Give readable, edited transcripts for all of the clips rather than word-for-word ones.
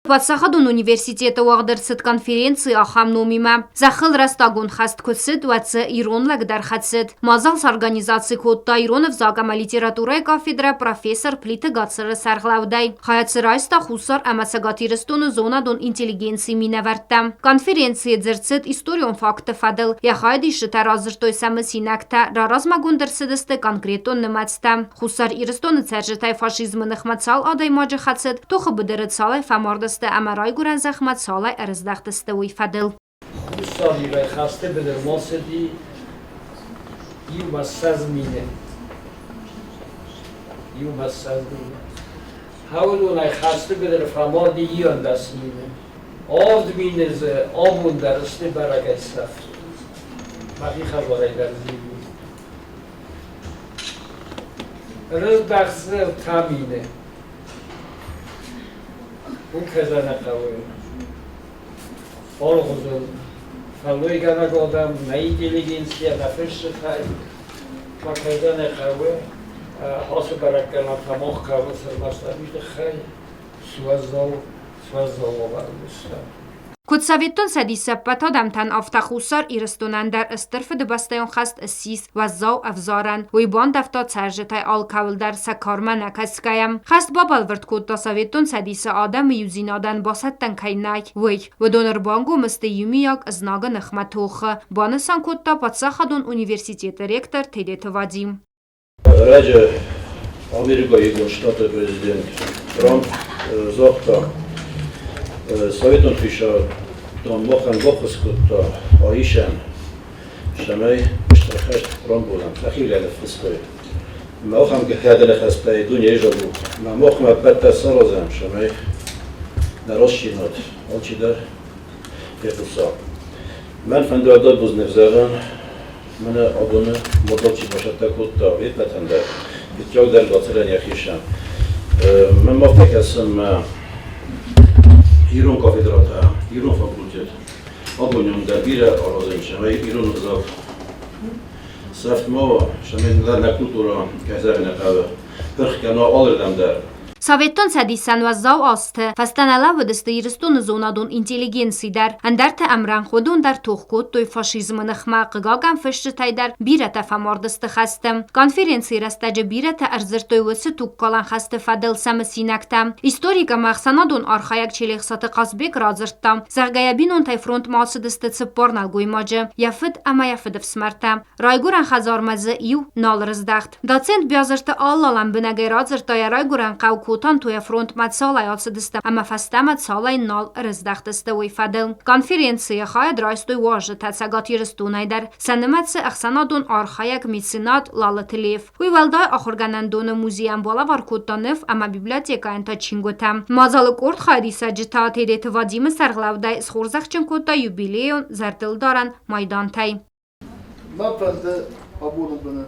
Паддзахадон университеты уагъд ӕрцыд конференци ахӕм номимӕ. Зӕххыл рӕстагон хӕст куы цыд, уӕд дзы ирон лӕг дӕр хӕцыд. Мадзал сорганизаци кодта ирон ӕвзаг ӕмӕ литературӕйы кафедрӕ профессор Плиты Гацыры сӕргълӕудӕй. Хайад дзы райста Хуссар ӕмӕ Цӕгат Ирыстоны зонадон интеллигенцийы минӕвӕрттӕ. Конференцийы дзырд цыд историон фактты фӕдыл. Йӕ хайадисджытӕ радзырдтой сӕ мысинӕгтӕ, раразмӕгонд ӕрцыдысты конкретон нымӕцтӕ. Хуссар Ирыстоны цӕрджытӕй фашизмы ныхмӕ цал адӕймаджы хӕцыд, тохы быдыры цалӕй фӕмардысты ӕмӕ райгуырӕн зӕхмӕ цалӕй ӕрыздӕхтысты, уый фӕдыл. Хуссар Ирӕй хӕсты быдырмӕ цыди 21 мины. 21 мины. Хӕуыдонӕй хӕсты быдыры фӕмарди 11 мины. 7 мины дзы абон дӕр сты бӕрӕгӕй сӕфт. Мӕхи хӕдзарӕй дӕр зилын. Рыздӕхдзӕн ӕртӕ мины. Уым кӕй нӕ хъӕуы. Алыгъуызон фӕллойгӕнӕг адӕм, нӕ интеллигенцийӕ, нӕ фысджытӕй ма кӕй нӕ хъӕуы, ацы бӕрӕггӕнӕнтӕ мах хъӕуынц ӕрмӕст уый тыххӕй, суӕззау, суӕззау уавӕры уыдыстӕм. Куыд Советон Цӕдисы ӕппӕт адӕмтӕн, афтӕ Хуссар Ирыстонӕн дӕр Стыр Фыдыбӕстӕйон хӕст ссис уӕззау ӕвзарӕн. Уый бандӕвта цӕрджытӕй алкӕуыл дӕр сӕ кармӕ нӕ кӕсгӕйӕ. Хӕст бабӕлвырд кодта Советон Цӕдисы адӕмы иудзинадӕн басӕттӕн кӕй нӕй, уый. Уыдон ӕрбангом сты иумиаг знагы ныхмӕ тохы, банысан кодта паддзахадон университеты ректор Тедеты Вадим. Ӕрӕджы Америкӕйы Иугонд Штатты президент Трамп загъта, Советон хицауадон махӕн баххуыс кодта АИШ-ӕн, цӕмӕй стыр хӕст рамбулӕм, сӕхи ныффыстой. Махӕн хӕдӕлӕхӕстӕй дунейы зӕгъут, ӕмӕ махмӕ ӕппӕт дӕр саразӕм, цӕмӕй нӕ рӕстдзинад алчидӕр фехъуса. Мӕн фӕнды ӕддаг бузныг зӕгъын Мӕнӕ абоны мадзал чи бацӕттӕ кодта, уе ппӕтӕн дӕр, фыццагдӕр Гацырӕн йӕхицӕн. Мӕнмӕ афтӕ кӕсы, мӕ ирон кафедрӕтӕ, ирон факультет абонӕн дӕр бирӕ аразын, цӕмӕй ирон ӕвзаг сӕфт ма уа, цӕмӕй нӕ культурӕ кӕй зӕгъын ӕй хъӕуы, пырх кӕна алырдӕм дӕр. Советон Цӕдисӕн уӕззау азты фӕстӕ нӕ лӕууыдысты Ирыстоны зонадон интеллигенци дӕр, ӕндӕртӕ ӕмрӕнхъ уыдон дӕр тох кодтой фашизмы ныхмӕ, хъыгагӕн, фысджытӕй дӕр бирӕтӕ фӕмардысты хӕсты. Конференцийы рӕстӕджы бирӕтӕ ӕрдзырдтой уыцы тугкалӕн хӕсты фӕдыл сӕ мысинӕгтӕ. Историк ӕмӕ ӕхсӕнадон архайӕг Челехсаты Хъазбег радзырдта, зӕгъгӕ, йӕ бинонтӕй фронтмӕ ацыдысты цыппар нӕлгоймаджы, йӕ фыд ӕмӕ йӕ фыдыфсымӕртӕ. Райгуырӕн хӕдзармӕ дзы иу нал рыздӕхт. Доцент Биазырты Алла лӕмбынӕгӕй радзырдта йӕ райгуырӕн хъӕу Котантойӕ фронтмӕ цалӕй ацыдысты ӕмӕ фӕстӕмӕ цалӕй нал ӕрыздӕхтысты, уый фӕдыл. Конференцийы хайад райстой уазджытӕ Цӕгат Ирыстонӕй дӕр, сӕ нымӕцы ӕхсӕнадон архайӕг меценат Лалыты Лев. Уый уӕлдай ахуыргӕнӕндоны музейӕн балӕвар кодта ныв ӕмӕ библиотекӕйӕн та чингуытӕ. Мадзалы къорд хайадисӕджы та Тедеты Вадимы сӕргълӕудӕй схорзӕхджын кодта юбилейон зӕрдылдарӕн майдантӕй. Мӕ фӕнды абоны быны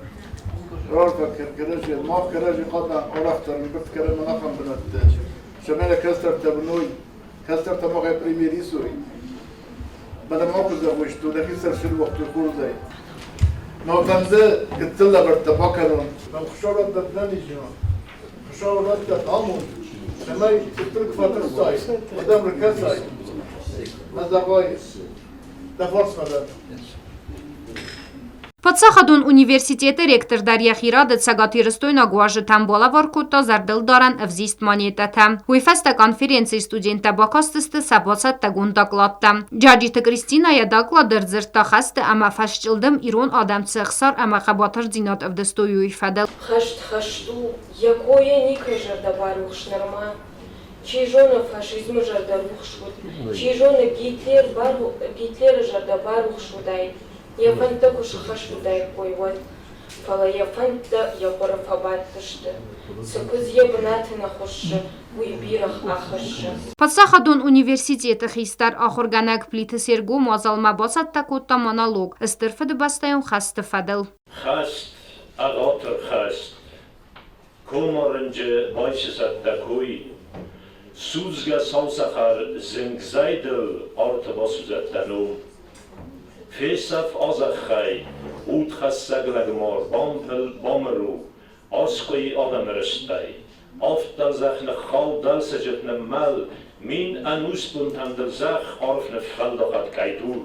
рарфӕ кӕрӕдзи, мах кӕрӕдзи хъуамӕ арӕхдӕр ӕмбырд кӕнӕм ахӕм бынӕтты, цӕмӕй нӕ кӕстӕртӕ уыной, кӕстӕртӕ махӕй пример исой. Мӕнӕ ма куы зӕгъой, что нӕхи сӕр сылуӕгты хорзӕй. Мӕ фӕнды гыццыл лӕвӕрттӕ бакӕнон. Мӕ Хуыцау раттӕд нӕниздзинад, Хуыцау раттӕд амонд, цӕмӕй гыццыл куы фӕтыхсай, уӕд ӕм ркӕсай, мӕ зӕгъай, дӕ фарсмӕ дӕн. Паддзахадон университеты ректор дӕр йӕхи рады цӕгатирыстойнаг уазджытӕн балӕвар кодта зӕрдылдарӕн ӕвзист монетӕтӕ. Уый фӕстӕ конференцийы студенттӕ бакастысты сӕ бацӕттӕгонд докладтӕ. Джаджиты Кристинӕ йӕ доклады ӕрдзырдта хӕсты ӕмӕ фӕсчъылдым ирон адӕм цы ӕхсар ӕмӕ хъӕбатырдзинад ӕвдыстой, уый фӕдыл. Хӕст хӕст у, йӕ койӕ никӕй зӕрдӕ барухс нырма. Чи зоны, фашизмы зӕрдӕ рухс уыд, чи зоны, Гитлер Гитлеры зӕрдӕ барухс уыдаид, йӕ фӕндтӕ куы сыххӕст уыдаиккой, уӕд. Фӕлӕ йӕ фӕндтӕ йӕ хъуыры фӕбадтысты. Цы куыдз йӕ бынаты нӕ хуыссы, уый бирӕгъ ахӕссы. Паддзахадон университеты хистӕр ахуыргӕнӕг Плиты Серго мадзалмӕ бацӕттӕ кодта монолог Стыр Фыдыбӕстӕйон хӕсты фӕдыл. Хӕст, ӕгъатыр хӕст, Комарынджы байсысӕд дӕ кой, Судзгӕ сау цӕхӕр зынгзӕйдыл арты басудзӕд дӕ ном. Фесӕф а зӕххӕй, удхӕссӕг лӕгмар, бампыл, бамыр у, аскъуый адӕмы рыстӕй. Авддӕлдзӕх ныххау, дӕлсыджыт ныммӕл. Мин ӕнусбонтӕм дыл зӕхх арф ныффӕлдӕхӕд къӕйдур.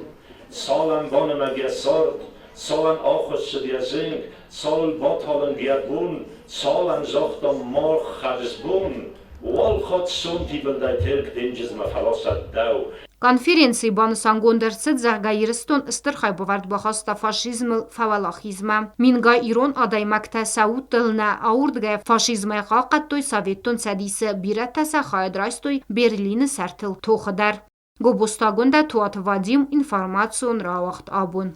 Цалӕн банымӕг йӕ цард, цалӕн ахуыссыд йӕ зынг, цалыл баталынг йӕ бон, цалӕн загъта маргъ хӕрзбон, уал хатт сонтивылдӕй Терк денджызмӕ фӕласӕд дӕу. Конференцийы банысангонд ӕрцыд, зӕгъгӕ, Ирыстон стыр хайбавӕрд бахаста фашизмыл фӕуӕлахизмӕ. Мингай ирон адӕймӕгтӕ сӕ удтыл нӕ ауырдгӕ фашизмӕй хъахъхъӕдтой Советон Цӕдисы, бирӕтӕ сӕ хайад райстой Берлины сӕртыл тохы дӕр. Гобозтагондӕ Туаты Вадим информацион рауагъд абон.